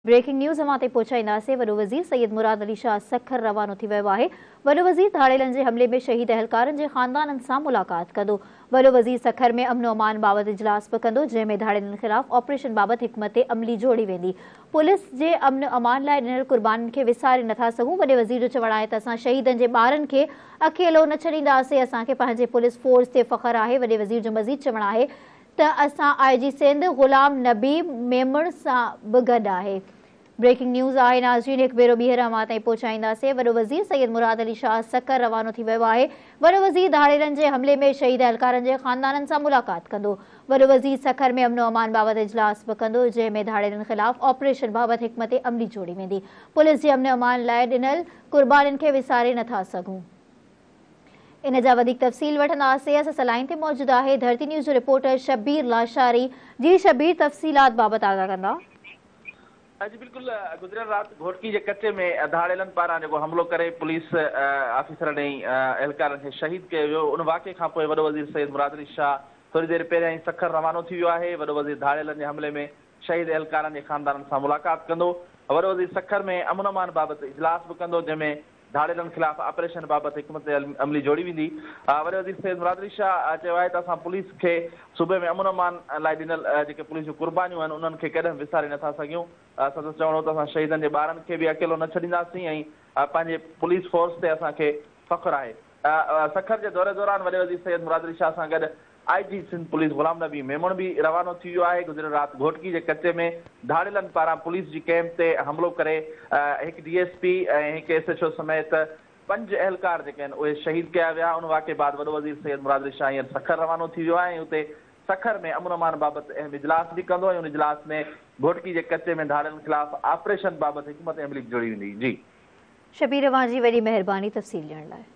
Breaking news اوهان تائين پهچائينداسين، وڏو وزير سيد مراد علي شاهه سکر روانو ٿي ويو آهي، وڏو وزير ڌاڙيلن جي حملي ۾ شهيد اهلڪارن جي خاندانن سان ملاقات ڪندو، وڏو وزير سکر ۾ امن و امان بابت اجلاس به ڪندو، جنهن ۾ ڌاڙيلن خلاف آپريشن بابت حڪمت عملي جوڙي ويندي، پوليس جي امن امان لاء ڏنل قربانين کي وساري نٿا سگهون، وڏي وزير جو چوڻ آهي ته اسان شهيدن جي ٻارن کي اڪيلو نه ڇڏينداسين، اسان کي پنهنجي پوليس فورس تي فخر آهي، وڏي وزير جو مزيد چوڻ آهي ته اسان آء جي سنڌ غلام نبي ميمڻ سان به گڏ آهي. بريڪنگ نيوز آهي ناظرين هڪ ڀيرو ٻيهر اوهان تائين پهچائينداسين وڏو وزير سيد مراد علي شاهه سکر روانو ٿي ويو آهي وڏو وزير ڌاڙيلن جي حملي ۾ شهيد اهلڪارن جي خاندانن سان ملاقات ڪندو وڏو وزير سکر ۾ امن و امان بابت اجلاس به ڪندو جنهن ۾ ڌاڙيلن خلاف آپريشن بابت حڪمت عملي جوڙي ويندي پوليس جي امن امان لاء ڏنل قربانين کي وساري نٿا سگهون. ان جا وڌيڪ تفصيل وٺنداسين اسان سان لائين تي موجود آهي ڌرتي نيوز جو رپورٽر شبير لاشاري جي شبير تفصيلات بابت آگاهه ڪندا. جي بلڪل گذريل رات گهوٽڪي جي ڪچي ۾ ڌاڙيلن پاران جيڪو حملو ڪري پوليس آفيسرن ۽ اهلڪارن کي شهيد ڪيو ويو ان واقعي کان پوء وڏو وزير سيد مراد علي شاهه ٿوري دير پهريان ئي سکر روانو ٿي ويو آهي وڏو وزير ڌاڙيلن جي حملي ۾ شهيد اهلڪارن جي خاندانن سان ملاقات ڪندو وڏو وزير سکر ۾ امن امان بابت اجلاس به ڪندو جنهن ۾ ڌاڙيلن خلاف آپريشن بابت حڪمت عملي جوڙي ويندي. وڏي وزير سيد مراد علي شاهه چيو آهي ته اسان پوليس کي صوبي ۾ امن امان لاء ڏنل جيڪي پوليس جون قربانيون آهن انهن کي ڪڏهن به وساري نٿا سگهيون. سندس چوڻ هو ته اسان شهيدن جي ٻارن کي به اڪيلو نه ڇڏينداسين ۽ پنهنجي پوليس فورس تي اسان کي فخر آهي. سکر جي دوري دوران وڏي وزير سيد مراد علي شاهه سان گڏ آء جي سنڌ پوليس غلام نبي ميمڻ به روانو ٿي ويو آهي، گذريل رات گهوٽڪي جي ڪچي ۾ ڌاڙيلن پاران پوليس جي ڪئمپ تي حملو ڪري هڪ ڊي ايس پي ۽ هڪ ايس ايڇ او سميت پنج اهلڪار جيڪي آهن اهي شهيد ڪيا ويا، ان واقعي بعد وڏو وزير سيد مراد علي شاهه هينئر سکر روانو ٿي ويو آهي ۽ اتي سکر ۾ امن امان بابت اهم اجلاس به ڪندو ۽ ان اجلاس ۾ گهوٽڪي جي ڪچي ۾ ڌاڙيلن خلاف آپريشن بابت حڪمت عملي به جوڙي ويندي. جي. شبير اوهان جي وڏي مهرباني تفصيل ڏيڻ لاء.